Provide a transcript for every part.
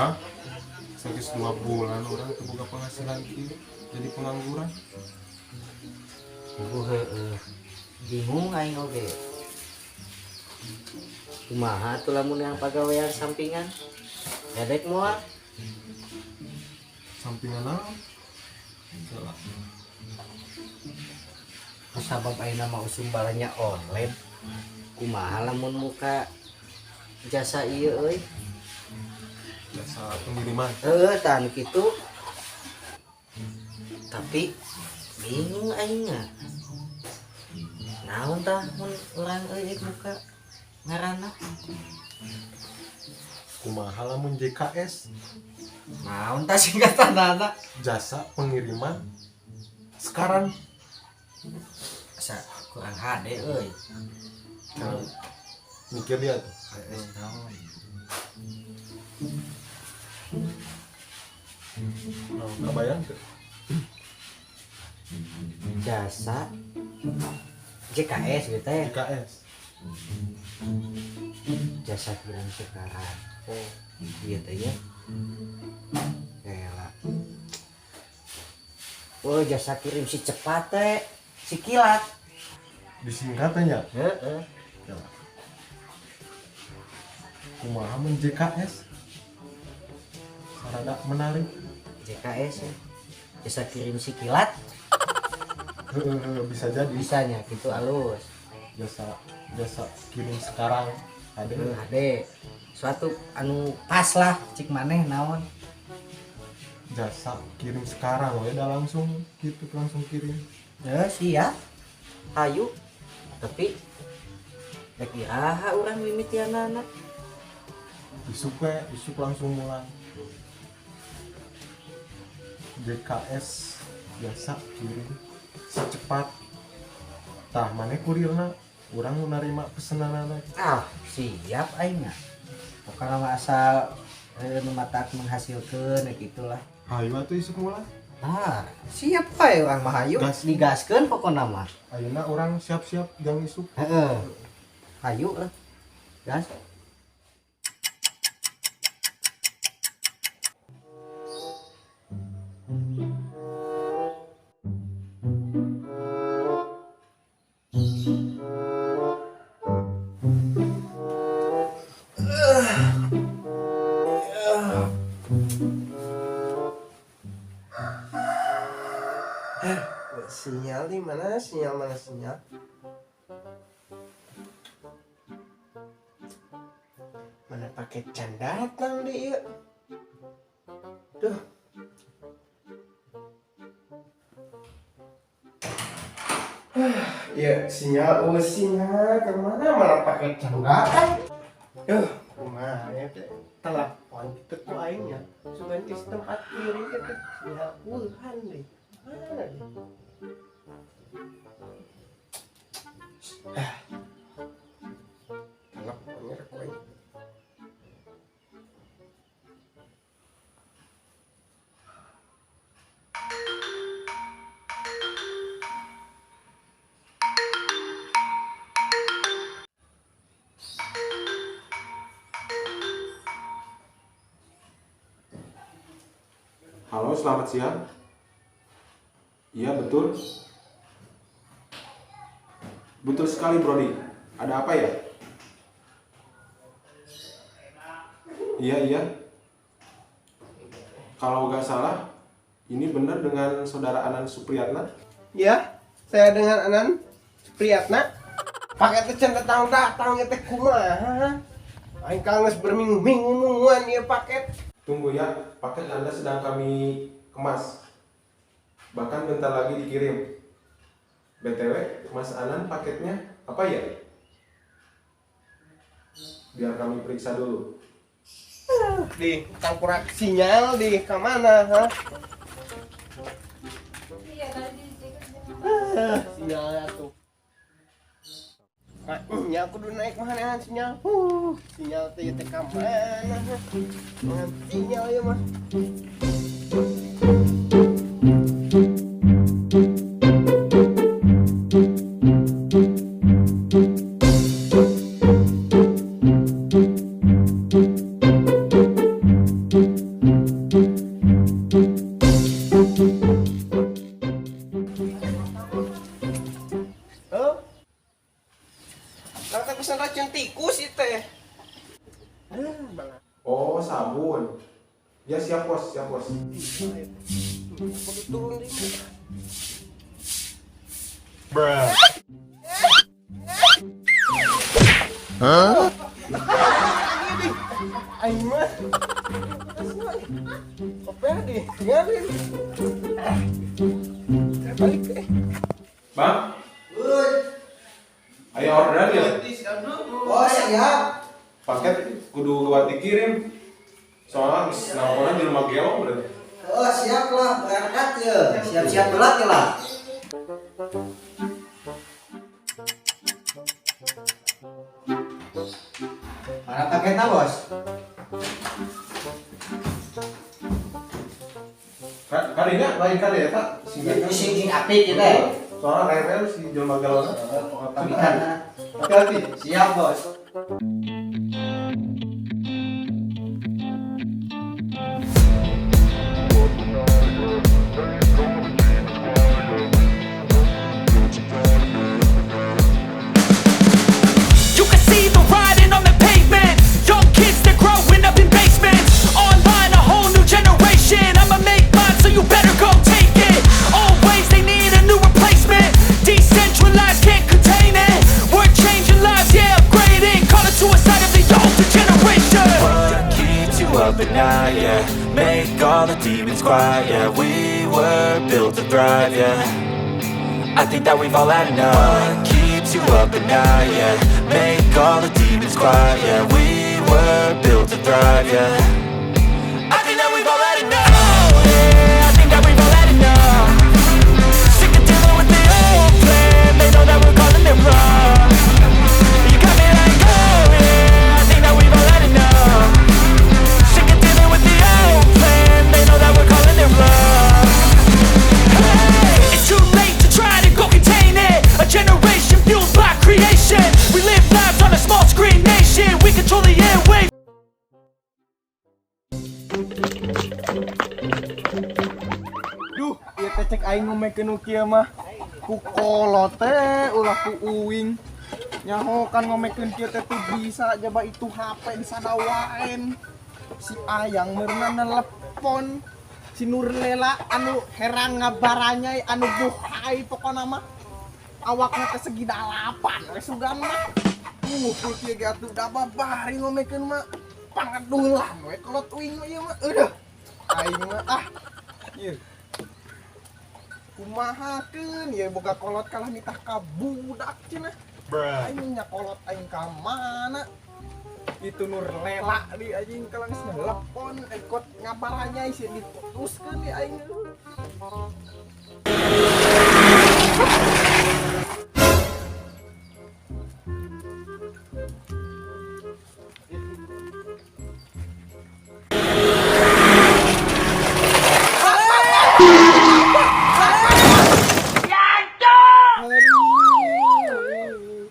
Bang, sakit 2 bulan urang teu boga penghasilan kieu, jadi pengangguran. Ibu, heeh. Bingung aing oge. Kumaha tuh lamun yang pagawean sampingan? Edek moal? Sampingan naon? Salah. Sabab ayeuna mah usum balanja online. Kumaha lamun muka jasa ieu euy? Jasa pengiriman. Heeh, tah nu kitu. Tapi bingung aing mah. Naon tah mun urang euy muka ngaranna? Kumaha lamun JKS? Naon tah singkatanana? Jasa pengiriman sekarang. Asa kurang hade euy. Nah, mikir dia tuh. Heeh, naon? Nah, kebayang tuh. Jasa JKS gitu ya. JKS. Jasa kirim sekarang. Oh, iya teh ya. Kela. Oh, jasa kirim si cepat teh, si kilat. Disingkatnya. Heeh. Ya. Kumaha mun JKS? Sarada menarik. JKS ya. Jasa kirim si kilat. Heeh, bisa jadi. Bisanya gitu alus. Jasa jasa kirim sekarang ada. Heeh, hade. Suatu anu pas lah cik maneh naon. Jasa kirim sekarang we udah langsung gitu, langsung kirim. Ya siap. Hayu. Tapi rek iraha urang mimitianana? Isuk we, isuk langsung mulai. JKS, jasa kirim secepat. Tah, maneh kurirna, urang nu narima pesenanana. Ah, siap aing mah. Pokoknya mah asal nu matak menghasilkeun ya gitulah. Hayu atuh isuk mulai. Ah, siap wae urang mah hayu. Gas. Digaskeun pokona mah. Ayeuna urang siap-siap jang isuk. Heeh. Hayu lah. Gas. Sinyal di mana? Sinyal mana sinyal? Mana pakai can datang deh ieu. Duh. Ya sinyal, oh sinyal kemana mana pakai can datang? Duh, kumaha ya teh? Telepon gitu ku aing nya. Sugan di tempat kirim teh sinyal ulhan deh. Mana deh? Ah. Teleponnya ku aing. Halo, selamat siang. Iya, betul. Betul sekali, Brody. Ada apa ya? Iya, iya. Kalau nggak salah, ini benar dengan saudara Anan Supriyatna? Ya, saya dengan Anan Supriyatna. Pakai teh can datang-datang ya teh kumaha? Aing kanges berminggu-minggu nungguan ieu paket. Tunggu ya, paket Anda sedang kami kemas. Bahkan bentar lagi dikirim. BTW, Mas Anan paketnya apa ya? Biar kami periksa dulu. Di tangkurak sinyal di kemana, ha? Iya, tadi di Sinyalnya tuh. Nya kudu naik mana sinyal. Sinyal teh teh ka mana? Sinyal ya mah. Urang teh pesen racun tikus ieu teh. Aduh, bang. Oh, sabun. Ya siap bos, siap bos. Kudu turun deui. Bruh. Aing mah. Koper di, tinggalin. Balik eh. Bang, ayo orderan ya. Oh siap. Paket kudu buat dikirim. Soalnya geus nelponan di rumah gelong berarti. Oh siap lah berangkat ya. Siap-siap belat ya lah. Mana paketnya bos? Kadinya lain kali ya tak? Sing sing apik gitu ya. Soalnya rewel si jelema gelong. Pamitan. Hati-hati. Siap bos. You can see the writing on the pavement. Young kids, they're growing up in basements. Online, a whole new generation. I'ma make mine, so you better go take it. Always, they need a new replacement. Decentralized, can't contain it. We're changing lives, yeah, upgrading. Call it suicide of the older generation. What keeps you up at night, yeah? Make all the demons quiet, yeah. We were built to thrive, yeah. I think that we've all had enough. What keeps you up at night, yeah? Make all the demons quiet, yeah. We were built to thrive, yeah. I think that we've all had enough. Yeah, I think that we've all had enough. Sick of dealing with the old plan. They know that we're calling it wrong. You got me like, oh yeah, I think that we've all had enough. Sick of dealing with the old plan. They know that we're calling it wrong. Hey, it's too late to try to go contain it. A generation fueled by creation. We live lives on a small screen nation. We control the airwaves. Duh, ieu teh cek aing ngomekeun nu kieu mah. Ku kolot teh ulah ku uing. Nyaho kan ngomekeun kieu teh teu bisa jaba itu HP disadawaen. Si Ayang meurna nelepon. Si Nurlela anu herang ngabaranyai anu buhai pokona mah. Awakna teh segi dalapan we sugan mah. Ngumpul kieu ge atuh da babari ngomekeun mah. Pangadulan we kolot uing mah ieu mah. Eueuh. Aing mah ah. Ieu. Kumahakeun ieu boga kolot kalah nitah ka budak cenah. Aing nya kolot aing ka mana? Itu Nurlela di anjing kalau geus nelepon ikut ngabaranya isi diputuskeun di aing.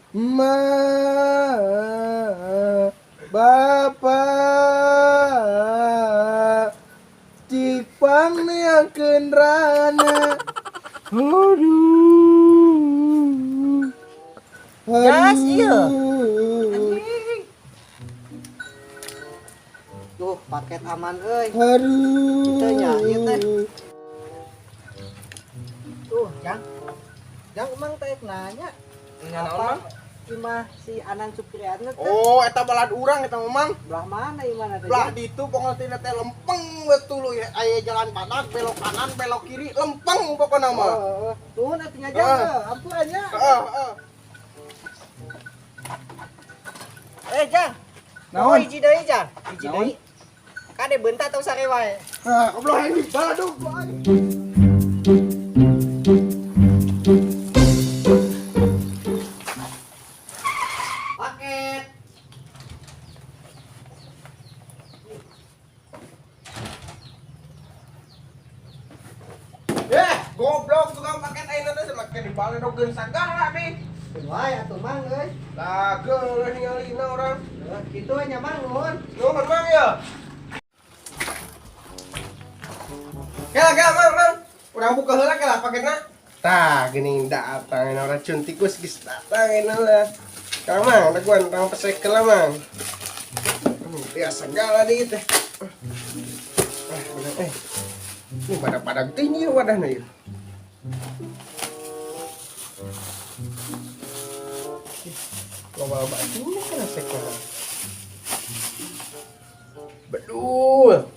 Ma Bapak Cipang neangkeun rana. Aduh. Gas, iya. Tuh paket aman euy. Aduh. Kitu nya ieu teh. Tuh, Jang. Jang emang teh nanya. Nanya naon, Mang? Imah si Anan Supriyatna teh. Oh, eta balad urang eta mah, Mang. Belah mana imahna teh? Belah ditu pokona tina teh lempeng betul ya. Aya jalan padat, belok kanan, belok kiri, lempeng pokona mah. Oh, nuhun atuh nya Jang. Ah. Ampun nya. Heeh, heeh. Eh, Jang. Naon? Oh, hiji deui, Jang. Hiji Naon? deui. Kade bentar tau sare wae. Ah, goblok aing baladug aing. Paket. Eh, goblok tukang paket ayeuna teh make dibaledogeun sagala deh. Keun wae atuh Mang euy. Lah, geuleuh ningalina urang. Heuh, kitu we nya Mang nuhun. Nuhun Mang ya. Kela kela Mang, Mang. Urang buka heula kela paketna. Tah, geuning datang racun tikus geus datang ayeuna lah. Kang Mang, daguan tang pesek lah, Mang. Biasa segala di teh. Ah, bener, eh. Ini pada tinggi wadahna ieu. Loba batu kana sekolah. Bedul.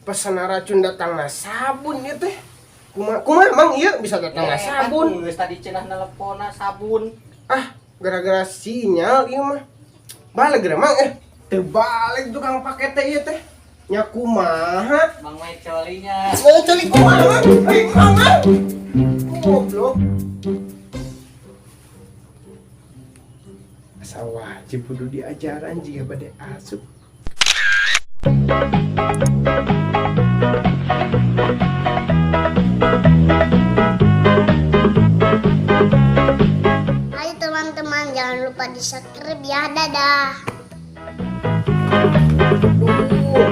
Pesan racun datangna sabun ieu teh. Kumaha kumaha, Mang, ieu bisa datangna sabun? Geus tadi cenah neleponna sabun. Ah, gara-gara sinyal ieu mah. Balik geura, Mang, eh. Teu balik tukang paket teh ieu teh. Nya kumaha? Mang mecolinya. Ngeceli kumaha, Mang? Eh, Mang, ah. Goblok. Asa wajib kudu diajaran jika bade asup. Ayo teman-teman, jangan lupa di subscribe ya. Dadah. Duh,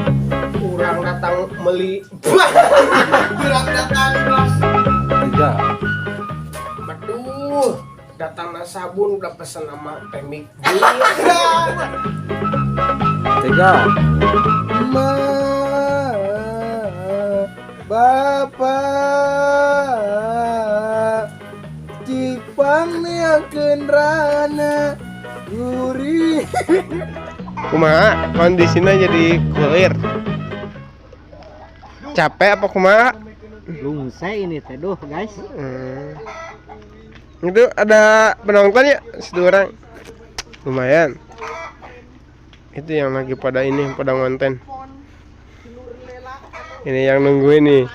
kurang datang meli. Kurang datang bos. Tiga. Aduh, datangna sabun udah pesen sama Temik. Tiga. Ma, Bapak, cipang neangkeun rana gurih. Kumaha kondisinya jadi kulir? Capek apa kumaha? Lungse ini teh, duh guys. Itu ada penonton ya, satu orang. Lumayan. Itu yang lagi pada ini, pada ngonten. Ini yang nunggu ini.